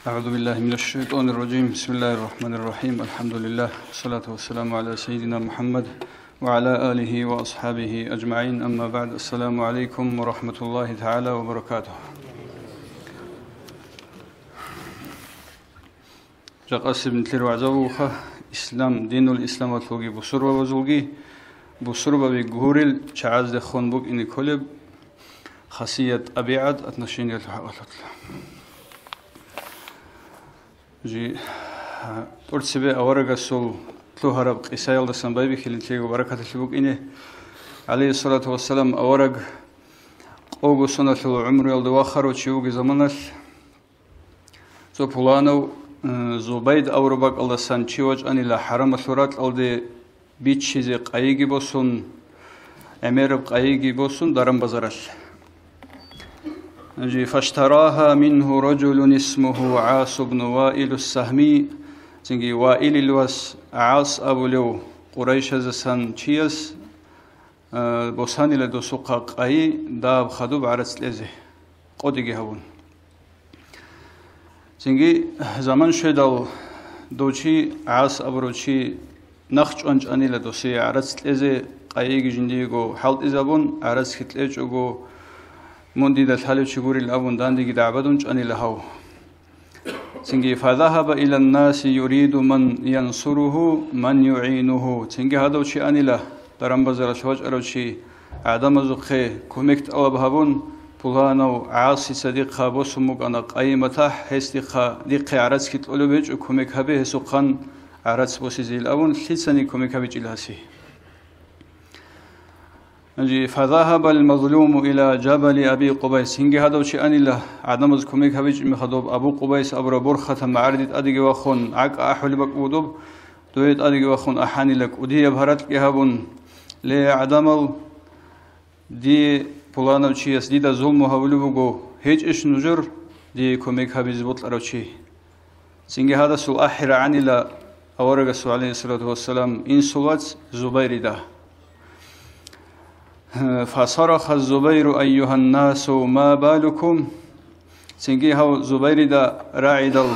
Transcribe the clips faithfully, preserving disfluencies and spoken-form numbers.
أعوذ بالله من الشيطان الرجيم. بسم الله الرحمن الرحيم. الحمد لله. والصلاة والسلام على سيدنا محمد وعلى آله وأصحابه أجمعين. أما بعد. السلام عليكم ورحمة الله تعالى وبركاته. Жакъасеб нилъер вагӀза вуха, ислам, динул исламалъулги бусурбабазулги, бусурбаби гурел чагӀаздехун букӀине кколеб хасият, тӀабигӀат, отношениялъул хӀакъалъулъ. Жи, тӀурцебе аварагасул лъугьараб къисаялдасан байбихьилин лъего баракаталъе букӀине. ГӀалейхиссалату вассалам авараг къого соналъул гӀумруялда вахарав чи вугеб заманалъ, цо пуланав, э, Зубайд авураб бакӀалдасан чи вачӀанила хӀарамалъул ракьалде биччизе къайиги босун, гӀемераб къайиги босун даран-базаралъ. Жи, فاشتراها منه رجل اسمه عاص بن وائل السهمي, цинги Ваилил вас ГӀас абулев къурайшазасан чияс, э, босанила досухъа къайи дагьаб хадуб гӀарац кьезе, къотӀиги гьабун. Цинги заман щведал, дов чи, ГӀас абурав чи, нахъ чӀван чӀанила досие гӀарац кьезе, къайиги жиндиего хӀалтӀизабун, гӀарацги кьечӀого, мун дида лъалев чи гурил абун, дандеги дагӀбадун чӀанила гьав. Цинги, فذهب إلى الناس يريد من ينصره، من يعينه. Цинги гьадав чи анила, даран-базаралъ вачӀарав чи, гӀадамазухъе кумек тӀалаб гьабун, пуланав ГӀасица дихъа босун букӀана къайи-матахӀ, гьес дихъа, дихъе гӀарацги кьолеб гьечӀо, кумек гьабе гьесухъан гӀарац босизейил абун, лъицани кумек гьабичӀила гьасе. Гьанже, فذهب المظلوم إلى جبل أبي قبيس. Цинги гьадав чи анила, гӀадамаз кумек гьабичӀеб мехалъ доб Абу Къубайс абураб борхатаб магӀарде тӀадеги вахун, гӀакӀа ахӀулеб бакӀ буго доб, дое тӀадеги вахун ахӀанила, кӀудияб гьаракьги гьабун: «Ле, гӀадамал, дие пуланав чияс дида зулму гьабулеб буго, гьечӀищ нужер дие кумек гьабизе бокьарав чи?» Цинги гьадасул ахӀи рагӀанила аварагасул, гӀалейхиссалату вассалам, инсул вац Зубайрида. فصرخ الزبير: أيها الناس، ما بالكم؟ Цинги гьав Зубайрида рагӀидал,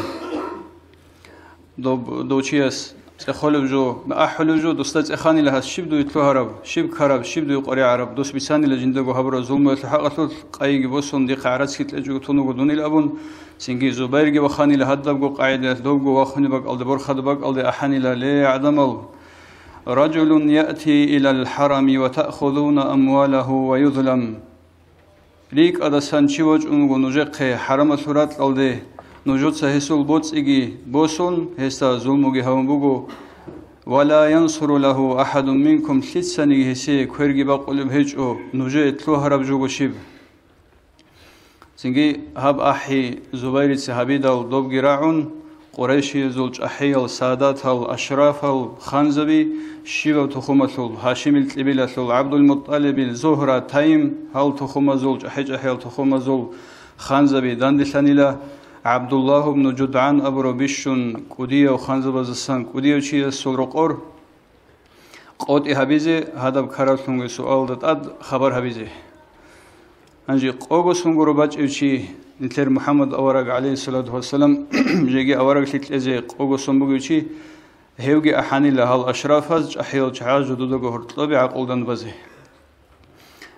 доб-, дов чияс цӀехолеб жо, ахӀулеб жо, досда цӀеханила гьас: «Щиб дуе лъугьараб, щиб ккараб, щиб дуе къваригӀараб?» Дос бицанила жиндаго гьабураб зулмуялъул хӀакъалъулъ, къайиги босун, дихъа гӀарацги кьечӀого тун вуго дунил абун, цинги Зубайрги ваханила гьадабго къагӀидаялъ, добго вахунеб бакӀалде, борхатаб бакӀалде ахӀанила: «Ле, гӀадамал, رجل يأتي إلى الحرم وتأخذون أمواله ويظلم». РикӀкӀадасан чи вачӀун вуго нужехъе хӀарамалъул ракьалде, нужеца гьесул боцӀиги босун, гьесда зулмуги гьабун буго. ولا ينصر له أحد منكم, лъицаниги гьесие кверги бакъулеб гьечӀо, нужее лъугьараб жого щиб. Цинги гьаб ахӀи Зубайрица гьабидал, добги рагӀун, Къурайшиязул чӀахӀиял, садатал, ашрафал, ханзаби, щибаб тухумалъул, Гьашимил кьибилалъул, ГӀабдулмутӀалибил, Зугьра, Тайм, гьал тухумазул, чӀахӀи-чӀахӀиял тухумазул ханзаби данделъанила, ГӀабдуллагь ибну ЖудгӀан абурав бищун кӀудияв ханзабаздасан кӀудияв чиясул рокъор къотӀи гьабизе, гьадаб ккараблъунги суалда тӀад хабар гьабизе. Гьанже къого сон гуро бачӀев чи, нилъер МухӀаммад авараг, гӀалейхиссалату вассалам, жеги авараглъи кьезе къого сон бугев чи, гьевги ахӀанила гьал ашрафаз, чӀахӀиял чагӀаз жидедаго гьоркьобе гӀакълу данде базе.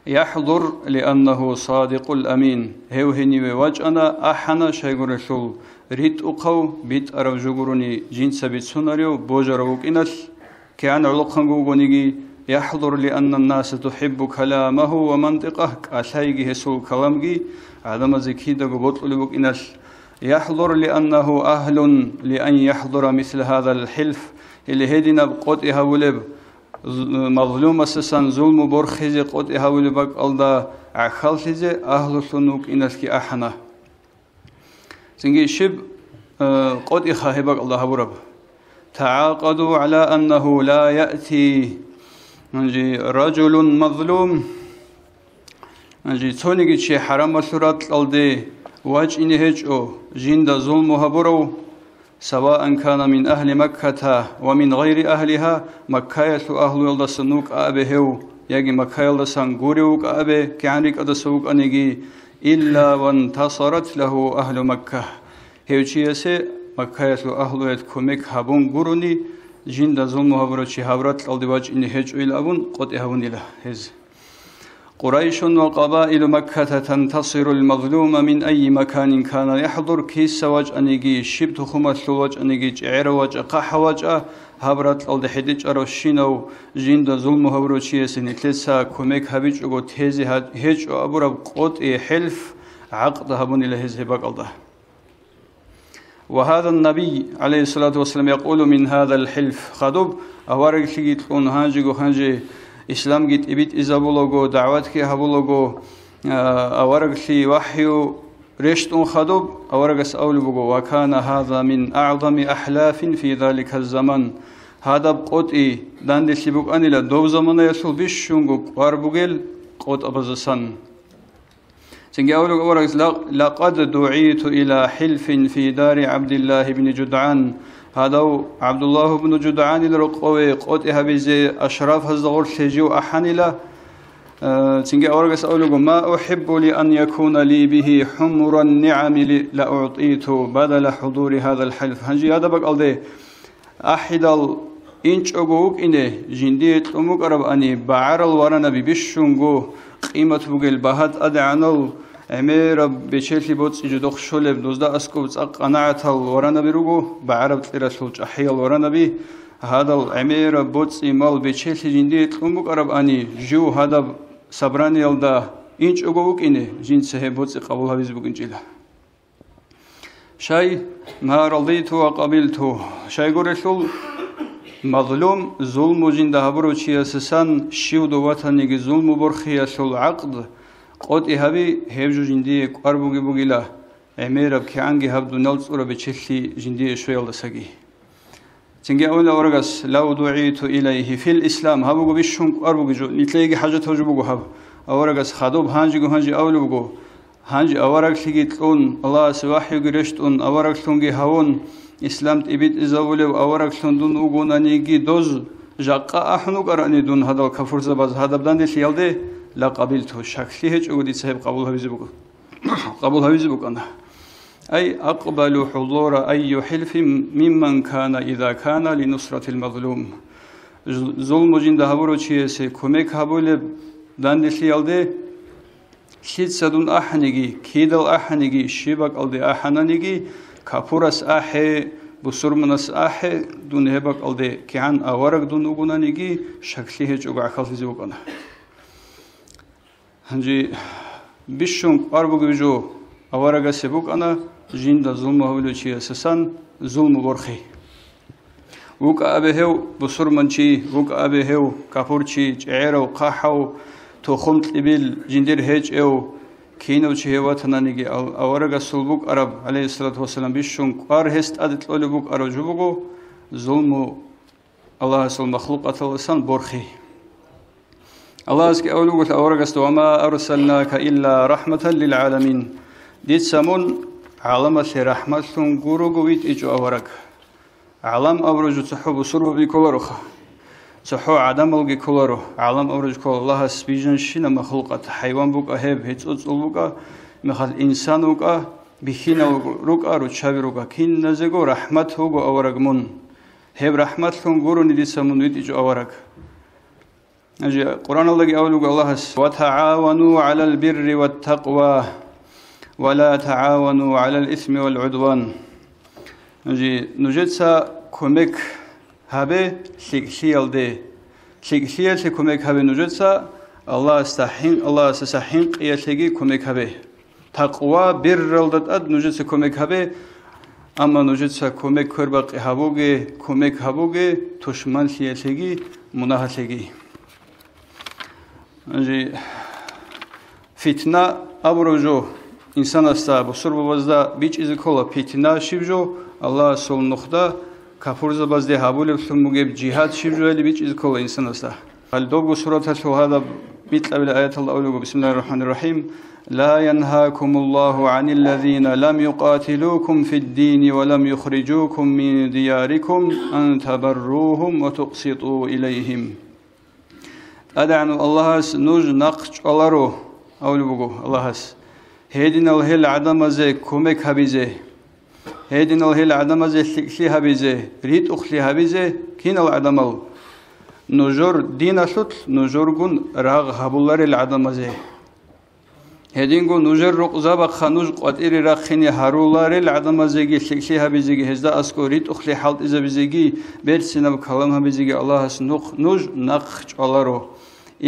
يحضر لأنه صادق أمين. Гьев гьениве вачӀана, ахӀана, щайгурелъул ритӀухъав, битӀарав жо гурони, жинца бицунарев, божарав вукӀиналъ, кигӀан гӀолохъанго вугониги, يحضر لأن الناس تحب كلامه ومنطقه, кӀалъайги гьесул каламги гӀадамазе кидаго бокьулеб букӀиналъ, يحضر لأنه أهل لأن يحضر مثل هذا الحلف, гьеле гьединаб къотӀи гьавулеб, з-, мазлумасдасан зулму борхизе къотӀи гьавулеб бакӀалда гӀахьаллъизе агьлулъун вукӀиналъги ахӀана. Цинги щиб, э, къотӀиха гьеб бакӀалда гьабураб? تعاقدوا على أنه لا يأتي, гьанже, رجل مظلوم, гьанже, цониги чи хӀарамалъул ракьалде вачӀине гьечӀо, жинда зулму гьабурав, سواء كان من أهل مكة ومن غير أهلها, Маккаялъул агьлуялдасан вукӀа абе гьев, яги Маккаялдасан гурев вукӀа абе, кигӀан рикӀкӀадаса вукӀаниги, إلا وانتصرت له أهل مكة. Гьев чиясе Маккаялъул агьлуяд кумек гьабун гурони, жинда зулму гьабурав чи гьаб ракьалде вачӀине гьечӀойил абун къотӀи гьабунила гьез. قريش وقبائل مكة تنتصر المظلوم من أي مكان كان يحضر, киса вачӀаниги, щиб тухумалъул вачӀаниги, чӀегӀерав вачӀа, хъахӀав вачӀа, гьаб ракьалде хӀедечӀаравщинав жинда зулму гьабурав чиясе нилъеца кумек гьабичӀого тезе гьа-, гьечӀо абураб къотӀи, хӀилф, гӀакъд гьабунила гьез гьеб бакӀалда. وهذا النبي عليه الصلاة والسلام يقول من هذا الحلف. Хадуб авараглъиги кьун, гьанжего-гьанже исламги тӀибитӀизабулаго, дагӀватги гьабулаго, а, авараглъи вахӀю рещтӀун хадуб, аварагас абулеб буго: وكان هذا من أعظم أحلاف في ذلك الزمان. Гьадаб къотӀи данделъи букӀанила дов заманаялъул бищунго кӀвар бугел къотӀабазасан. Цинги абулеб аварагас: لقد دعيت إلى حلف في دار عبد الله بن جدعان. Гьадав ГӀабдуллагь ибн ЖудгӀанил рокъове къотӀи гьабизе ашрафазда гъорлъе жив ахӀанила. Э, цинги аварагас абулеб буго: ما أحب لأن يكون لي به حمر النعم لأعطيت بدل حضور هذا الحلف. Гьанже гьадаб бакӀалде ахӀидал инчӀого вукӀине, жиндие кьун букӀарабани, багӀарал варанаби бищунго къимат бугел багьа тӀадегӀанал гӀемераб бечелъи боцӀи жидехъ щолеб, дозда аскӀоб цӀакъ къанагӀатал варанаби руго, багӀараб кьералъул чӀахӀиял варанаби, гьадал гӀемераб боцӀи-мал бечелъи жиндие кьун букӀарабани, жив гьадаб собраниялда инчӀого вукӀине, жинца гьеб боцӀи къабул гьабизе букӀинчӀила. Шай, ما رضيت وقبلت. Щайгурелъул, мазлум, зулму жинда гьабурав чиясасан щивдав ватаниги зулму борхиялъул гӀакъд къотӀи гьаби, гьеб жо жиндие кӀвар буги бугила, гӀемераб кигӀанги гьаб дуниял цӀураб бечелъи жиндие щвеялдасаги. Цинги абуна аварагас: لو دعيت إليه في الإسلام, гьаб буго бищун кӀвар буги жо, нилъееги хӀажатав жо буго гьаб. Аварагас хадуб гьанжего-гьанже абулеб буго: гьанже авараглъиги кьун, Аллагьасе вахӀюги рещтӀун, авараглъунги гьавун, ислам тӀибитӀизабулев авараглъун дун вугонаниги, доз жакъа ахӀун вукӀарани дун гьадал кафурзабаз гьадаб данделъиялде, لقبلت, щаклъи гьечӀого дица гьеб къабул гьабизе буго. Къабул гьабизе букӀана. أي أقبل حضور أي حلف ممن كان إذا كان لنصرة المظلوم. З-, зулму жинда гьабурав чиясе кумек гьабулеб данделъиялде, лъица дун ахӀаниги, кидал ахӀаниги, щиб бакӀалде ахӀананиги, капурас ахӀе, бусурманас ахӀе, дун гьеб бакӀалде кигӀан авараг дун вугонаниги, щаклъи гьечӀого гӀахьаллъизе букӀана. Гьанже бищун кӀвар бугеб жо аварагасе букӀана жинда зулму гьавулев чиясасан зулму борхи. ВукӀа абе гьев бусурманчи, вукӀа абе гьев капурчи, чӀегӀерав, хъахӀав, тухум кьибил, жиндир гьечӀев, кинав чи гьев ватананиги ал-, аварагасул букӀараб, гӀалейхиссалату вассалам, бищун кӀвар гьес тӀаде кьолеб букӀараб жо буго зулму Аллагьасул махлукъаталасан борхи. Аллагьасги абулеб буго аварагасда: وما أرسلناك إلا رحمة للعالمين. Дица мун гӀаламалъе рахӀматлъун гурого витӀичӀо авараг. ГӀалам абураб жо цохӀо бусурбаби кколароха. ЦохӀо гӀадамалги кколаро. ГӀалам абураб жо ккола Аллагьас бижанщина махлукъат, хӀайван букӀа гьеб, гьецӀоцӀул букӀа, мехалъ инсан вукӀа, бихьинал рукӀа, руччаби рукӀа. Киназего рахӀмат вуго авараг мун. Гьеб рахӀматлъун гурони дица мун витӀичӀо авараг. Гьанже Къуръаналдаги абулеб буго Аллагьас: وتعاونوا على البر والتقوى ولا تعاونوا على الإثم والعدوان. Гьанже нужеца кумек гьабе лъикӀлъиялде. ЛъикӀлъиялъе кумек гьабе нужеца Аллагьасда хӀин-, Аллагьасдаса хӀинкъиялъеги кумек гьабе. Такъва, бирралда тӀад нужеца кумек гьабе, амма нужеца кумек квербакъи гьабуге, кумек гьабуге тушманлъиялъеги, мунагьалъеги. Гьанже фитна абураб жо инсанасда, бусурбабазда бичӀизе ккола, фитна щиб жо, Аллагьасул нухда капурзабазде гьабулеблъун бугеб жигьад щиб жояли бичӀизе ккола инсанасда. Гьале добго сураталъул гьадаб бикьабилеб аяталда абулеб буго: بسم الله الرحمن الرحيم. لا ينهاكم الله عن الذين لم يقاتلوكم في الدين ولم يخرجوكم من دياركم أن تبروهم وتقسطوا إليهم. ТӀадегӀанав Аллагьас нуж нахъ чӀваларо, абулеб буго Аллагьас, гьединал гьел гӀадамазе кумек гьабизе. Гьединал гьел гӀадамазе лъикӀлъи гьабизе, ритӀухълъи гьабизе, кинал гӀадамал? Нужер диналъулъ нужергун рагъ гьабуларел гӀадамазе. Гьединго нужер рукъзабахъа нуж къватӀире рахъине гьаруларел гӀадамазеги лъикӀлъи гьабизеги, гьезда аскӀо ритӀухълъи хӀалтӀизабизеги, берцинаб калам гьабизеги Аллагьас нух-, нуж нахъ чӀваларо.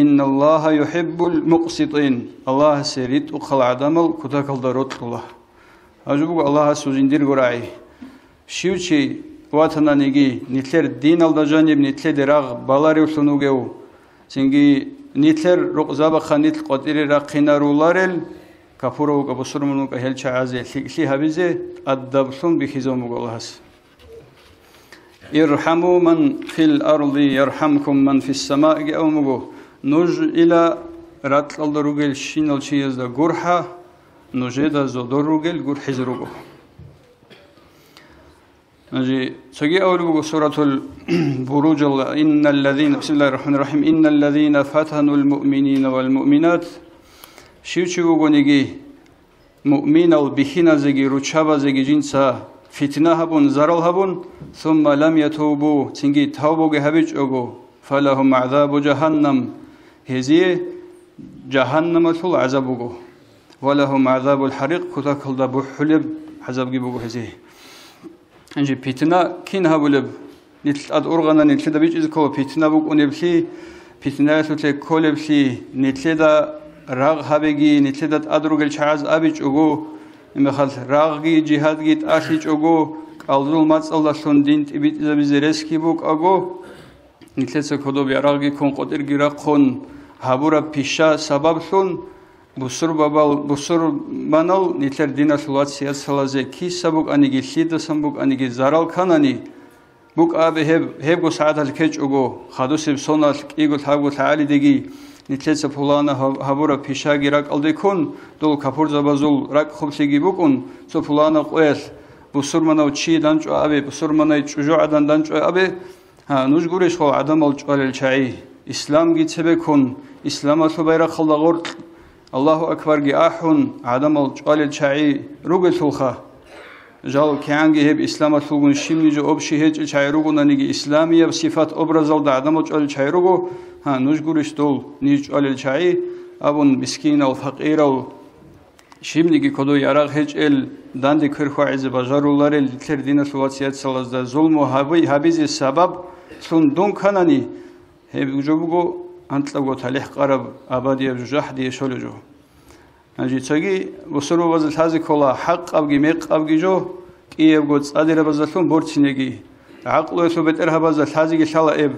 Инналлагьа юхӀиббул мукъситӀин. Аллагьасе ритӀухъал гӀадамал кутакалда рокьула. Гьажубго Аллагьасул жиндирго рагӀи. Щив чи ватананиги, нилъер диналда жаниб нилъеде рагъ баларевлъун вугев, цинги нилъер рукъзабахъа нилъ къватӀире рахъинаруларел, капурав вукӀа, бусурман вукӀа, гьел чагӀазе лъикӀлъи гьабизе тӀадаблъун бихьизабун буго Аллагьас. «ИрхӀаму ман фил арди, ярхӀамкум ман фис самаъ», – ги абун буго, нуж ила ракьалда ругелщинал чиязда гурхӀа, нужеда зодор ругел гурхӀизе руго. Гьанже цоги авулеб буго суратул Буружалда: «Инналлазина», бисмиллагьир рахӀманир рахӀим, «Инналлазина фатанул муъминина вал муъминат», щив чи вугониги, муъминал бихьиназеги руччабазеги жинца фитна гьабун, зарал гьабун, «сумма лам ятубу», цинги тавбуги гьабичӀого, «фалагьум гӀазабу жагьаннам», гьезие жагьаннамалъул гӀазаб буго, «ва лагьум гӀазабул хӀарикъ», кутакалда бухӀулеб гӀазабги буго гьезие. Гьанже питна кин гьабулеб? Нилъ тӀад ургъана, нилъеда бичӀчӀизе ккола питна букӀунеблъи, питнаялъулъе кколеблъи, нилъеда рагъ гьабеги, нилъеда тӀад ругел чагӀаз абичӀого, гьебмехалъ рагъги жигьадги тӀалъичӀого, кӀалдул мацӀалдалъун дин тӀибитӀизабизе ресги букӀаго, нилъеца кодоб ярагъги ккун, къотӀирги рахъун гьабураб пиша сабаблъун, бусурбабал-, бусурманал нилъер диналъул вацияцалазе киса букӀаниги, лъидасан букӀаниги зарал кканани, букӀа абе гьеб, гьебго сагӀаталъ ккечӀого, хадусеб соналъ кӀиго-лъабго лъагӀалидеги, нилъеца пулана гьаб-, гьабураб пишаги ракӀалде ккун, дол капурзабазул ракӀ хъублъиги букӀун, цо пулана къоялъ бусурманав чи данчӀо абе, бусурманай чӀужугӀадан данчӀо абе, гьа, нуж гурищ хъо гӀадамал чӀвалел чагӀи, исламги цебеккун, исламалъул байрахъалда гъоркь, Аллагьу акбарги ахӀун, гӀадамал чӀвалел чагӀи ругелъулха. Жал кигӀанги гьеб исламалъулгун щибниги жо общий гьечӀел чагӀи ругонаниги, исламияб сифат-образалда гӀадамал чӀвалел чагӀи руго, гьа, нуж гурищ дол ниж чӀвалел чагӀи абун, мискинал, факъирал, щибниги кодо ярагъ гьечӀел, данде квер хьвагӀизе бажаруларел нилъер диналъул вацияцалазда зулму гьаби-, гьабизе сабаблъун дун кканани, гьеб жо буго анкьабго талихӀ къараб абадияб жужахӀ дие щолеб жо. Гьанже цоги бусурбабазе лъазе ккола хӀакъабги мекъабги жо, кӀиябго цӀадирабаздалъун борцинеги, гӀакълуялъул бетӀергьабазда лъазеги лъала эб.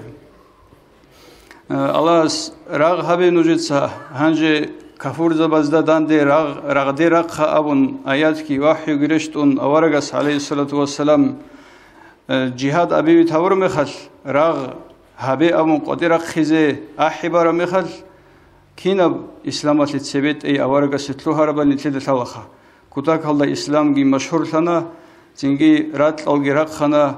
Э, Аллагьас рагъ гьабе нужеца, гьанже кафурзабазда данде рагъ-, рагъде рахъа абун аятги вахӀюги рещтӀун аварагас, гӀалайгьиссалату вассалам, э, жигьад абивит гьавураб мехалъ, рагъ гьабе абун къватӀи рахъизе ахӀи бараб мехалъ, кинаб исламалъе цебетӀей аварагасе лъугьарабали нилъеда лъалаха. Кутакалда исламги машгьурлъана, цинги ракьалги рахъана,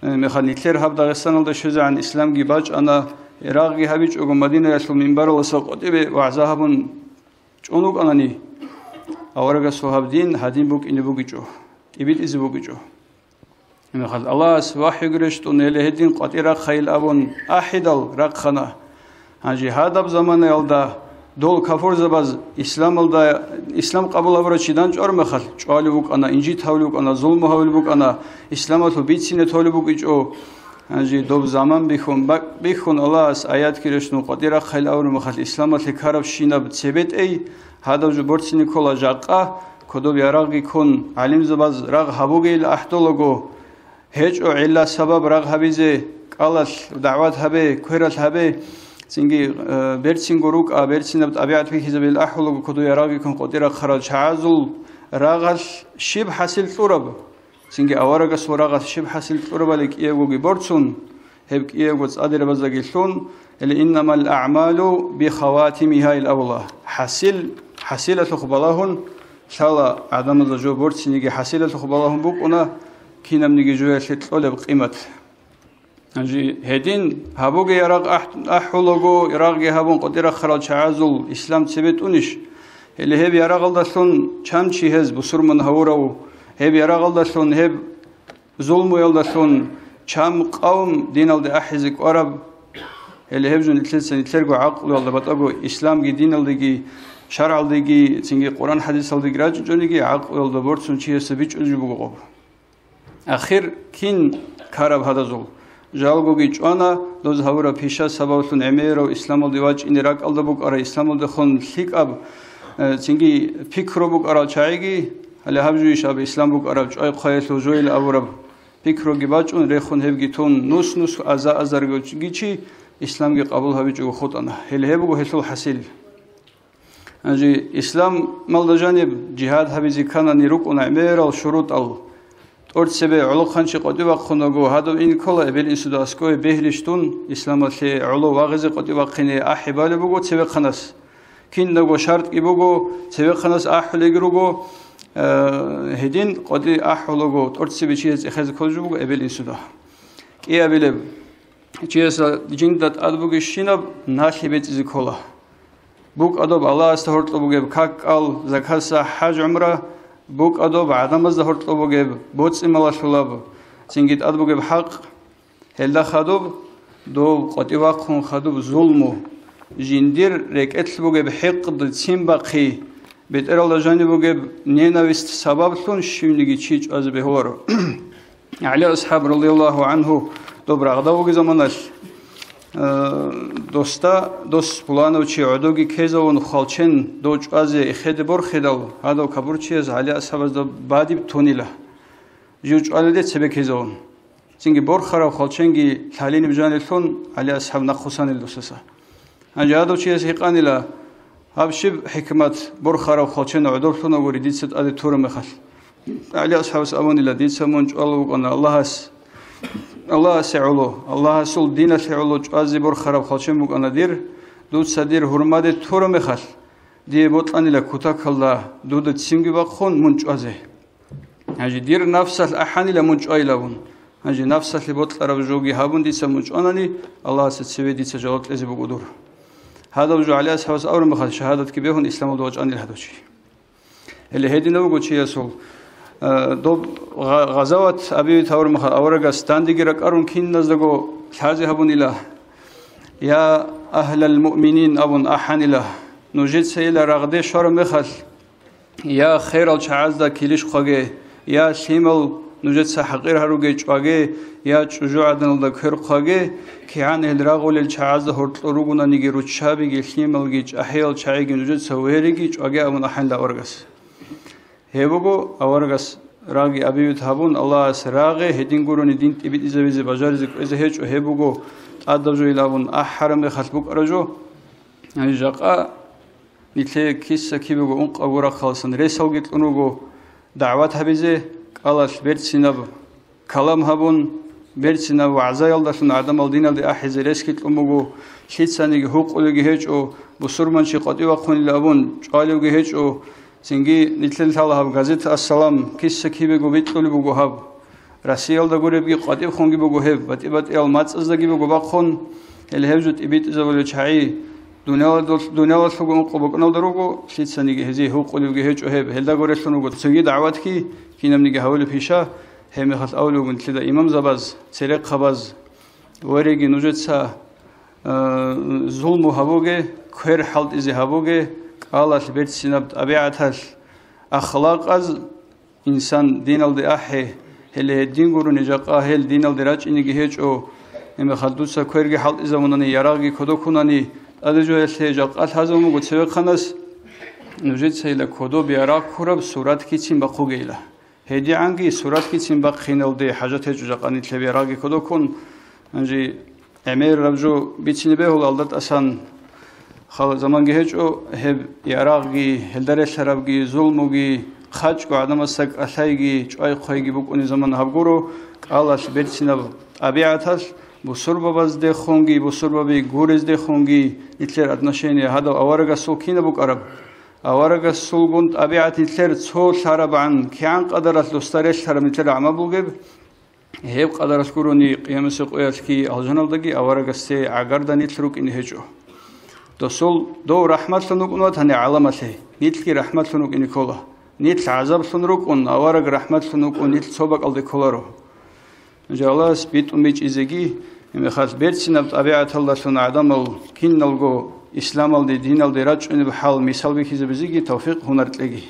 э, мехалъ нилъер гьаб Дагъистаналда щвезегӀан исламги бачӀана, рагъги гьабичӀого Мадинаялъул минбаралдаса къватӀибе вагӀза гьабун чӀун вукӀанани, аварагасул гьаб дин гьадин букӀине бугичӀо, тӀибитӀизе бугичӀо. Гьебмехалъ Аллагьас вахӀюги рещтӀун, гьеле гьедин къватӀи рахъайил абун ахӀидал рахъана. Гьанже гьадаб заманаялда дол кафурзабаз исламалда, ислам къабул гьабурав чи данчӀвар мехалъ, чӀвалев вукӀана, инжит гьавулев вукӀана, зулму гьавулев букӀана, исламалъул бицине толеб букӀичӀо. Гьанже доб заман бихьун, бакӀ бихьун, Аллагьас аятги рещтӀун къватӀи рахъайил абураб мехалъ, исламалъе ккарабщинаб цебетӀей, гьадаб жо борцине ккола жакъа, кодоб ярагъги ккун, гӀалимзабаз рагъ гьабугейил ахӀдолаго, гьечӀо гӀилла-сабаб рагъ гьабизе, кӀалалъ дагӀват гьабе, квералъ гьабе, цинги, э, берцинго рукӀа, берцинаб тӀабигӀат бихьизабил ахӀулаго кодоб ярагъги ккун къватӀи рахъарал чагӀазул рагъалъ щиб хӀасил кьураб? Цинги аварагасул рагъалъ щиб хӀасил кьурабали кӀиявгоги борцун, гьеб кӀиявго цӀадирабаздаги лъун, гьеле, «Иннамал аъмалу бихаватимигьа», ил абула. ХӀасил, хӀасилалъухъ балагьун лъала гӀадамазда жо борциниги, хӀасилалъухъ балагьун букӀуна кинабниги жоялъе кьолеб къимат. Гьанже гьедин гьабуге ярагъ ахӀ-, ахӀулаго, ярагъги гьабун къватӀи рахъарал чагӀазул ислам цебетӀунищ? Гьеле гьеб ярагъалдалъун чан чи гьез бусурман гьавурав, Гьеб ярагъалдалъун, гьеб зулмуялдалъун чам къавм диналде ахӀизе кӀвараб. Гьеле гьеб жо нилъеца нилъерго гӀакълуялда батӀаго исламги диналдеги, шаргӀалдеги, цинги Къуръан хӀадисалдеги рачӀинчӀониги, гӀакълуялда борцун чиясда бичӀчӀулеб жо буго гьеб. Ахир кин ккараб гьадазул? Жалгоги чӀвана, доз гьавураб пиша сабаблъун гӀемерав исламалде вачӀине ракӀалда букӀарай, исламалдехун лъикӀаб, э, цинги пикру букӀарал чагӀиги, гьале гьаб жуйищ аб ислам букӀараб, чӀвай-хъваялъул жойил абураб пикруги бачӀун, рехун гьебги тун, нус-нус аза-азарги чи исламги къабул гьабичӀого хутӀана. Гьеле гьеб буго гьелъул хӀасил. Гьанже исламалда жаниб жигьад гьабизе кканани рукӀуна гӀемерал шурутӀал. ТӀорцебе гӀолохъанчи къотӀи вахъунаго, гьадав ин ккола эбел-инсуда аскӀове бегьрищ дун, исламалъе гӀоло вагъизе къотӀи вахъине ахӀи балеб буго цевехъанас. Кинабго шартӀги буго, цевехъанас ахӀулеги руго, э, гьедин къотӀи ахӀулаго, тӀорцебе чияс цӀехезе кколеб жо буго эбел-инсуда. КӀиабилеб, чиясда жинда тӀад бугебщинаб налъи бецӀизе ккола. БукӀа доб Аллагьасда гьоркьоб бугеб как-кӀал, закатса, хӀаж-гӀумра, букӀа доб гӀадамазда гьоркьоб бугеб боцӀи-малалъулаб, цинги тӀад бугеб хӀакъ. Гьелда хадуб, доб къотӀи вахъун хадуб зулму, жиндир рекӀелъ бугеб хӀикъд, ццин бахъи, бетӀералда жаниб бугеб ненависть сабаблъун щивниги чи чӀвазе бегьуларо. ГӀали асхӀаб, радияллагьу гӀангьу, доб рагъда вугеб заманалъ, э, досда, дос пуланав чи гӀодовги ккезавун хвалчен дов чӀвазе эхеде борхидал, гьадав капурчияс ГӀали асхӀабазда бадиб тунила, жив чӀвалелде цебе ккезавун. Цинги борхарав хвалченги лъалиниб жанилъун ГӀали асхӀаб нахъвуссанила досаса. Гьанже гьадав чияс гьикъанила, гьаб щиб хӀикмат, борхарав хвалчен гӀодорлъуна гури дица тӀаде тураб мехалъ? ГӀали асхӀабас абунила, дица мун чӀвалев вукӀана Аллагьас, Аллагьасе гӀоло, Аллагьасул диналъе гӀоло чӀвазе борхарав хвалчен букӀана дир, дуца дир гьурмаде тураб мехалъ, дие бокьанила кутакалда дуда ццинги бахъун мун чӀвазе. Гьанже дир нафсалъ ахӀанила мун чӀвайилавун. Гьанже нафсалъе бокьараб жоги гьабун дица мун чӀванани, Аллагьасда цеве дица жаваб кьезе буго дур. Гьадаб жо ГӀали асхӀабас абураб мехалъ, шагьадатги бегьун, исламалда вачӀанила гьадав чи. Гьеле гьединав вуго чиясул, э, доб гъа-, гъазават абизе тавураб мехалъ, аварагас дандеги ракӀарун киназдаго лъазе гьабунила, «Я агьлал муъминин», – абун ахӀанила, нужецайила рагъде щвараб мехалъ, я херал чагӀазда килищ хъваге, я лъимал нужеца хӀакъир гьаруге чӀваге, я чӀужугӀаданалда квер хъваге, кигӀан гьел рагъулел чагӀазда гьоркьор ругонаниги руччабиги лъималги чӀахӀиял чагӀиги нужеца вериги чӀваге абун ахӀанила аварагас. Гьеб буго аварагас рагъги абизе гьабун, Аллагьас рагъе гьедин гурони дин тӀибитӀизабизе бажаризе кӀвезе гьечӀо, гьеб буго тӀадаб жойил абун ахӀараб мехалъ букӀараб жо. Гьанже жакъа нилъее киса-кибего ункъабго рахъалъан ресалги кьун руго дагӀват гьабизе, кӀалалъ берцинаб калам гьабун, берцинаб вагӀзаялдалъун гӀадамал диналде ахӀизе ресги кьун буго, лъицаниги гьукъулевги гьечӀо, бусурманчи къватӀивахъунилан абун чӀвалевги гьечӀо, цинги нилъер лъала гьаб газета «Ассалам» киса-кибего бикьулеб буго гьаб. Россиялда гуребги къватӀибхъунги буго гьеб, батӀи-батӀиял мацӀаздаги буго бахъун, гьеле гьеб жо тӀибитӀизабулел чагӀи, дуниялалъул-, дуниялалъулго ункъо букӀуналда руго, лъицаниги гьезие гьукъулевги гьечӀо гьеб, гьелда гурелъун руго цоги дагӀватги, кинабниги гьавулеб пиша, гьебмехалъ абулеб буго нилъеда имамзабаз, церехъабаз, вереги нужеца, э, зулму гьабуге, квер хӀалтӀизе гьабуге, кӀалалъ берцинаб тӀабигӀаталъ, ахлакъаз, инсан диналде ахӀе, гьеле гьедин гурони жакъа гьел диналде рачӀинеги гьечӀо, гьебмехалъ дуца кверги хӀалтӀизабунани, ярагъги кодоккунани, тӀаде жоялъе жакъа лъазабун буго цевехъанас, нужецайила кодоб ярагъ ккураб сурат кицин бахъугейила. ГьедигӀанги сурат кицин бахъиналде хӀажат гьечӀо жакъа нилъее ярагъги кодоккун. Гьанже гӀемераб жо бицине бегьула, алда тӀасан хала заманги гьечӀо, гьеб ярагъги, гьелда релълъарабги, зулмуги, хъачӀго гӀадамасда кӀалъайги, чӀвай-хъвайги букӀунеб заман гьаб гуро, кӀалалъ берцинаб тӀабигӀаталъ, бусурбабаздехунги, бусурбаби гурездехунги нилъер отношение гьадав аварагасул кинаб букӀараб? Аварагасулгун тӀабигӀат нилъер цо лъарабгӀан, кигӀан къадаралъ досда релълъараб нилъер гӀамал бугеб? Гьеб къадаралъ гурони, къиямасеб къоялъги алжаналдаги аварагасде гӀагарда нилъ рукӀине гьечӀо. Досул дов рахӀматлъун вукӀун ватани гӀаламалъе, нилъги рахӀматлъун вукӀине ккола. Нилъ гӀазаблъун рукӀун, авараг рахӀматлъун вукӀун, нилъ цо бакӀалде кколаро. Нуж Аллагьас битӀун бичӀчӀизеги, гьебмехалъ берцинаб тӀабигӀаталдалъун гӀадамал киналго исламалде, диналде рачӀунеб хӀал мисал бихьизабизеги тавфикъ гьунар кьеги.